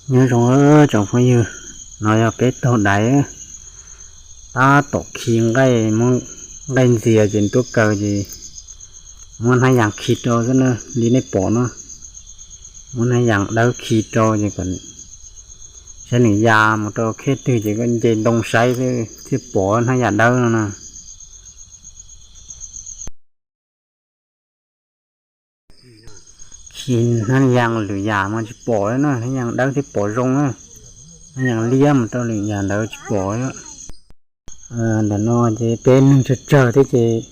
Nyob zoo tsoom phooj ywg, no yog peb taug dais, tab tom khi nqaij, muab nqaij ntxias ces tuaj kaw ces muab hnab yas khi rau xwb na, li nej pom no. Muab hnab yas dawb khi rau ces kom saib nws ya mus rau kheb twg ces koj nce ntoo saib xwb thiaj pom hnab yas dawb no na. Khi hnab yas lwm yam mas tsis pom na, hnab yas dawb thiaj pom zoo na, hnab yas liab mus rau lwm yam ntawd tsis pom. Ntawm no ces peb neeg tsawg tsawg thiab ces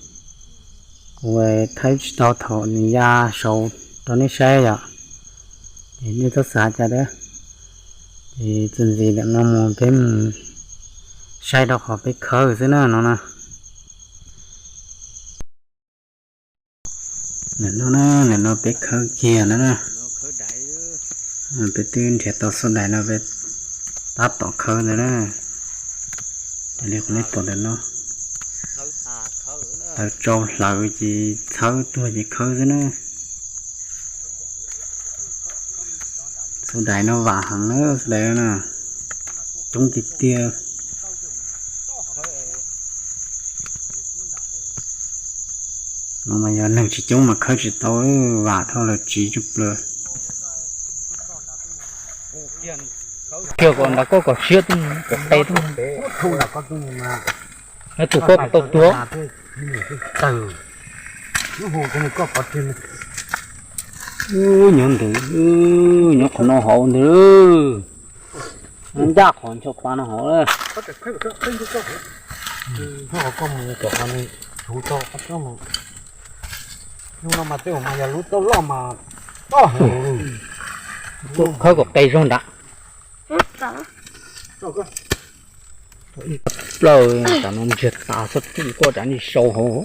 kuv thaij tsis tau thaum nws ya saud rau nej saib yom. Ces nej txhob xav cas thiab. Ces txuas ntxiv ntawm no mus peb mus saib rau qhov peb khawb xwb na no na. Ntawm no na, ntawm no peb khawb kiag na. Peb twb nrhiav tau xub dais no peb tab tom khawb ntawd na. Raws li qhov nej pom ntawm no, tawv tsau hlawv ces txhawb tuag ces khawb xwb na. Xub dais no vam heev na, xub dais no na, coob tiag tiag. No mas yog neeg tsis coob mas khawb tsis tau, vam dhau lawm tsiv tsuj plaws. Kiag kom nrad koj kom siab tuaj, kom qe tuaj. Tus koj kom tau tuag. Nyob ntawd, nyob qhov no hauv ntawd. Ncaj qhov ncho pa no hauv. Hnub no mas tej zaum mas yog lub taub loj mas toj heev. Khawb kom qe zog nrad. Plaws tas no ntsiag tas xwb, koj tsam ntshe sau hauv.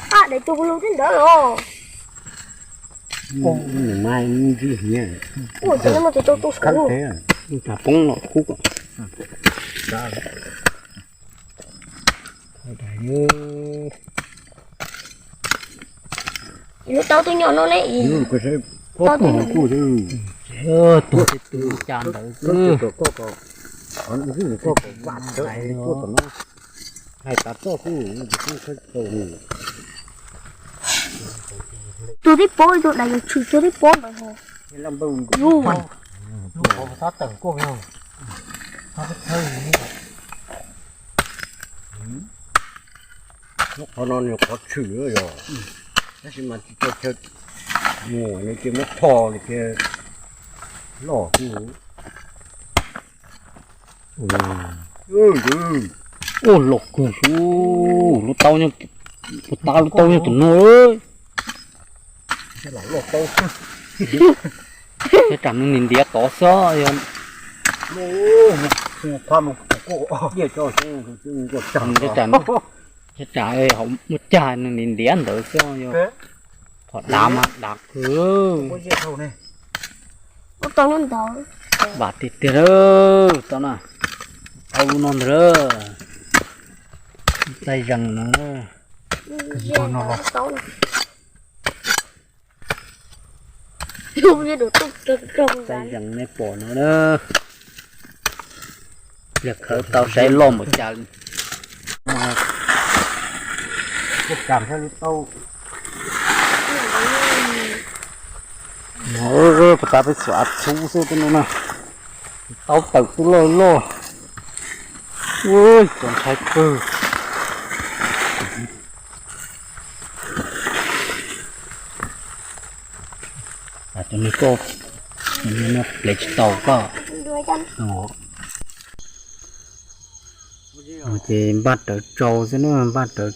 Paj, de tus lus tib ntawd los. Nws mas ntsib hniav. Ua cas no mas tus tau tu khawb saum. Nws tas poob los khub kom. Lub taub twb nyob no ne. Tuag, tuag, tuag cas ntawd xwb. Hais tas txoj xwb, tsis khawb tau li. Tuag tib pob, tuag dais yuav tshwm tuag tib pob ntawd ho. Lub qhov tab tawm kuaj yog. Lub qhov no nws qhov tshwm yog, tab sis mas tsis tau chaw muag nws ces muab tho nws ces loj. Ua los kawg su, lub taub nyob, puas tab lub taub nyob tus no. Thiab tsam nws nim ntiav tod xwb yog. Thiab tsam, thiab tsam hauv muaj cag nws nim ntiav ntawd xwb yog. Qhov dav mas dav kawg. Vam tiag tiag lawm tau na. Tau lub no ntag lawm. Txaij zees no. Txaij zees nej pom no na. Yog khawb tau saib loj npaum cas. Puas tas peb xuam av txhub xwb tej no na. Taub tawm tuaj loj loj. Ua cas ntshai kawg. Cov niag koj, plev tsis tau koj. Ces npaj rawv tsau xwb na, npaj rawv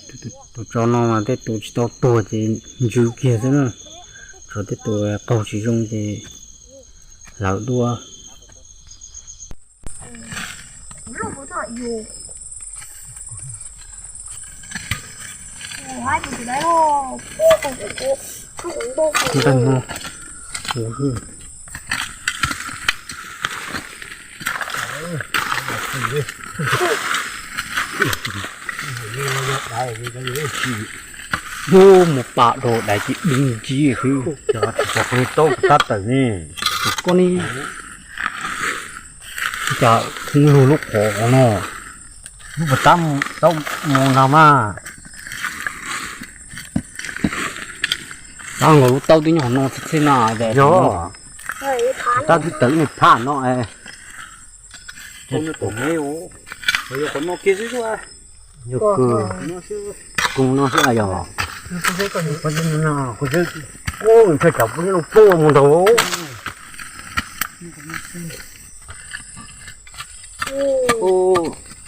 tus tsau no mas tej tus tsis tau tuag ces ntsws kiag xwb na. Tshuav tej tus qaug tsis zoo ces hlawv dua. Npaj no. Ub, mus pam rau dais ces dub ntsib xwb. Cov tsis tau qhov li tau tab tawm ne. Koj ne, cas kub lug lub qhov no. Lub puas tab tau mus no mas. Tab nkaus lub taub twb nyob no txhij na. Yog, tab twb tawm ib phaj no. Yog kws, kws no xwb yog. Kuv tsis, kuv tsis pom mus nraud.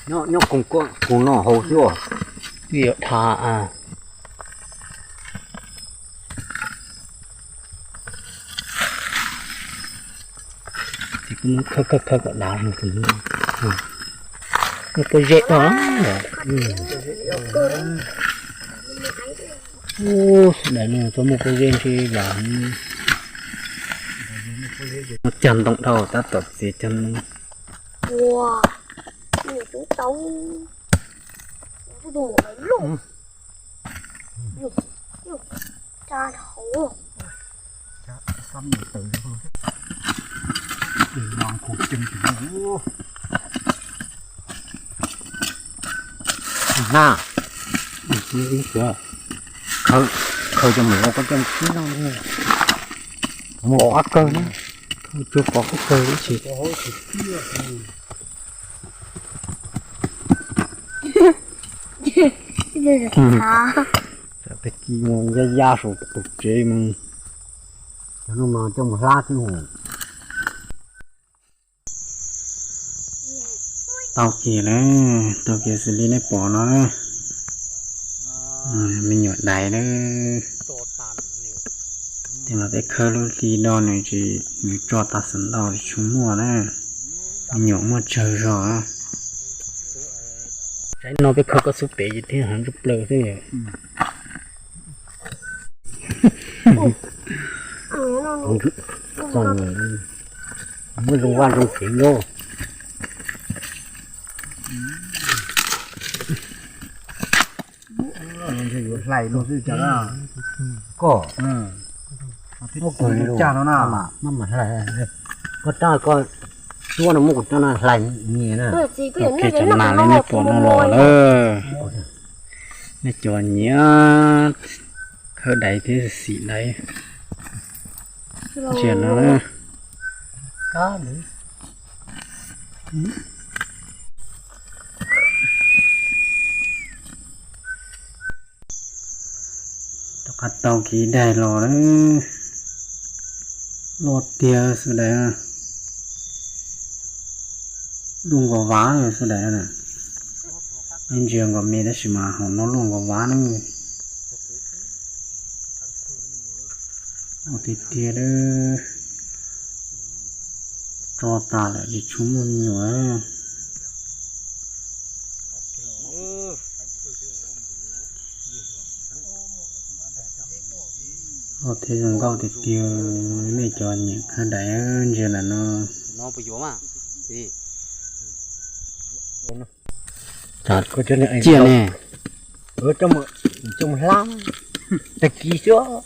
Nyob, nyob koog, koog no hauv xwb os. Twb yuav dhau. Ces kuv muab khawb khawb khawb kom dav no, muaj pob zeb dhau. Ub, sawv daws no txhob muaj pob zeb ntshe vas. Muaj cag ntoo dhau, tab tom txiav cag ntoo. Ua, nws tub tau. Tus loj, loj, tsa hauv. Na, khaws, khaws cov mus ua koj coj mus khib no, mus ua qab kawg na, khaws cua pov qab kawg ib tsis. Tag kis mus ya ya saum tus tsev mus. Cov no mas coj mus hlab xwb mus. Tau kiag na, tau kiag xws li nej pom no na. Me nyuam dais na. Tej no peb khawb lub hli do nws tsis, nws tso tas xav ntau tsis tshua muaj na. Me nyuam muaj tsawg zog. Saib no peb khawb koj xub pem ces thiaj heev tshaj plaws xwb. Muab zoo vaj zoo tsev nyob. Ntshe yuav hlais no xwb cas na. Koj, koj hlais, koj tsuab no muab kuv tsuab no hlais nyias na. Ua kiag cov nas li nej pom no los lawm. Nej cov nyiam khawb dais thiab xim dais, ntsia no. Rov qab tau kiag daim los lawm. Loj tiag xwb daim. Luj nkaus vav xwb daim na. Ib ntsia nkaus me tab sis mas hauv no luj nkaus vav na. Ua tiag tiag, tso tas lawm tsis tshua muaj me nyuam. Ua thiab zoo nkauj tiag tiag, nej cov nyiam khawb dais ntsia ntawm no. Ciaj ne. Coj mus hlab tag kis xwb.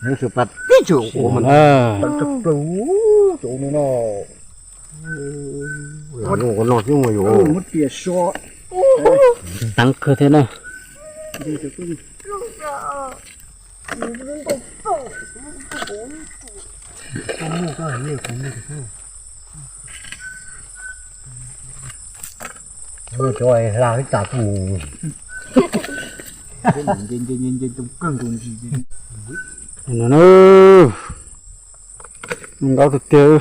Tib tug ua mas tau tau plaws tus no. Muab riam so. Teev kawg thiab na. Cov hla ib tas tus. No na, zoo nkauj tiag tiag.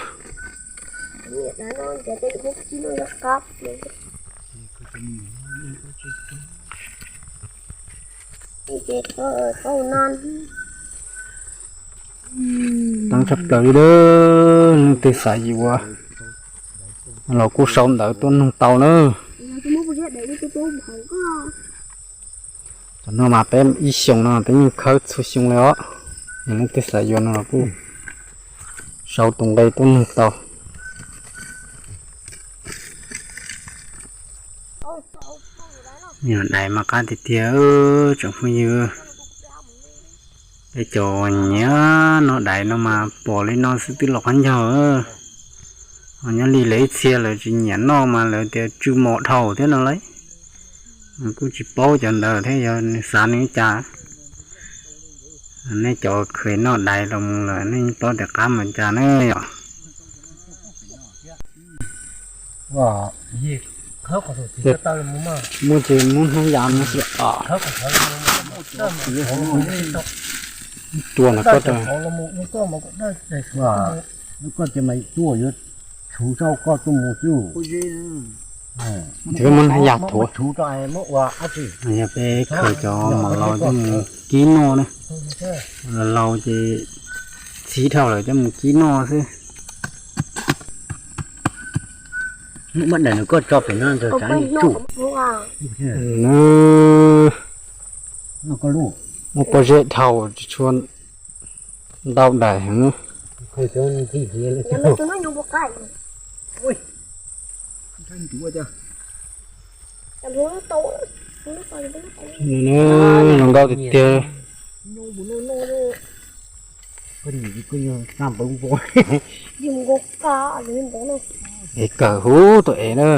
Teeb tshaj plaws li lawm, leej twg xav yuav los kuj sau ntawv tuaj noog tau na. No mas peb ib xyoos no peb yeej khawb txhua xyoo li os. Yog leej twg xav yuav no los kuj sau tus nqe tuaj nug tau. Yog dais mas qab tiag tiag tsoom phooj ywg. Peb cov nyiam noj dais no mas pom li no xwb twb los qab ncaug. Ho nyob li lawv ib txhia lawv tsis nyiam noj mas lawv tias tsw mos dhau thiab no lauj. Kuj tsis paub cov ntawd thiab yog nws xav nws cas. Nej cov kheev noj dais los mus lawm nej paub tias qab mus cas ne yom. Muaj ces muab hnab yas no xwb os. Tua no koj, koj ces mas tuaj yuav tshuv rau koj tuaj mus xwb. Ces muab hnab yas thuav. Yog peb khaws cov mos laus coj mus kib noj na. Laus ces txhiv dhau lawm coj mus kib noj xwb. Muab daim no koj tso pem no ntawd tsam tsuj. Muab pob zeb dhau tsis tshua ntau daim heev. Zoo nkauj tiag tiag. Es kawg huv tus es na.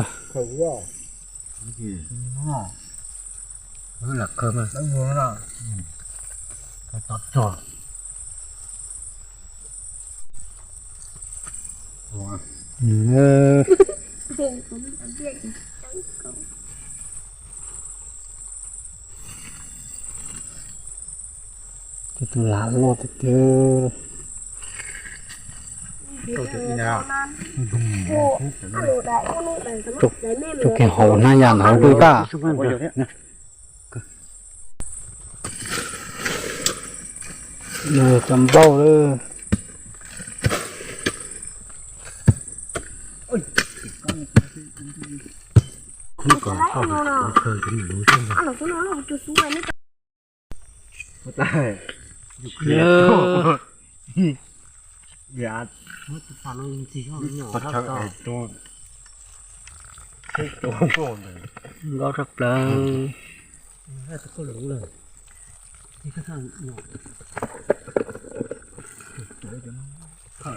Tus lam loj tiag tiag. Tso kiag hauv hnab yas ntawd hauv dub tag. Cov npauj lawm. Nkauj tshaj plaws.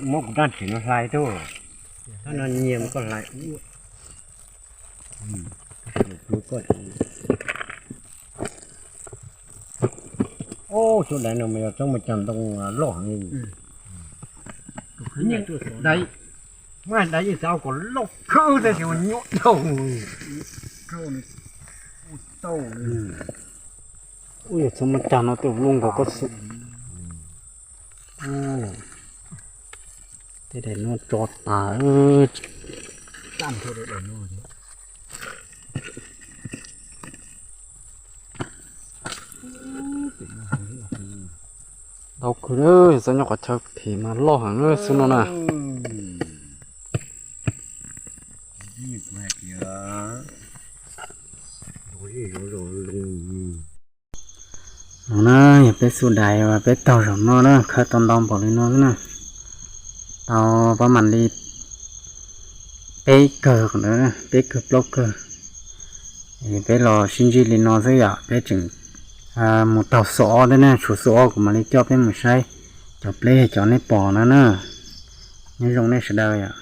Muab kuv raj tsev no hlais tuaj. Tab no nyias mus koj hlais ub. Ub, cuab daiv no mas yog txhob mus cog ntoo loj heev li. Daiv, muab daiv yeej xav kom loj kawg tab sis mas nyuaj dhau. Ub, yog txhob muab cog no tuaj lub nkaus koj xwb. Tej daim no tso tas. Ntau kawg, txhob nyob qhov chaw phem mas loj heev xwb no na. No na, yog peb xuj dais uas peb taug zaum no na, khawb tau ntau npaum li no xwb na. Tau pab mam li peb kawg, peb kawg plaub kawg. Es peb los sib ntsib li no xwb yom, peb tseem mus taug xub ob thiab na, tshuav xub ob kuv mam li coj peb mus saib cov pleb cov nej pom no na. Nyob zoo nej sawv daws yom.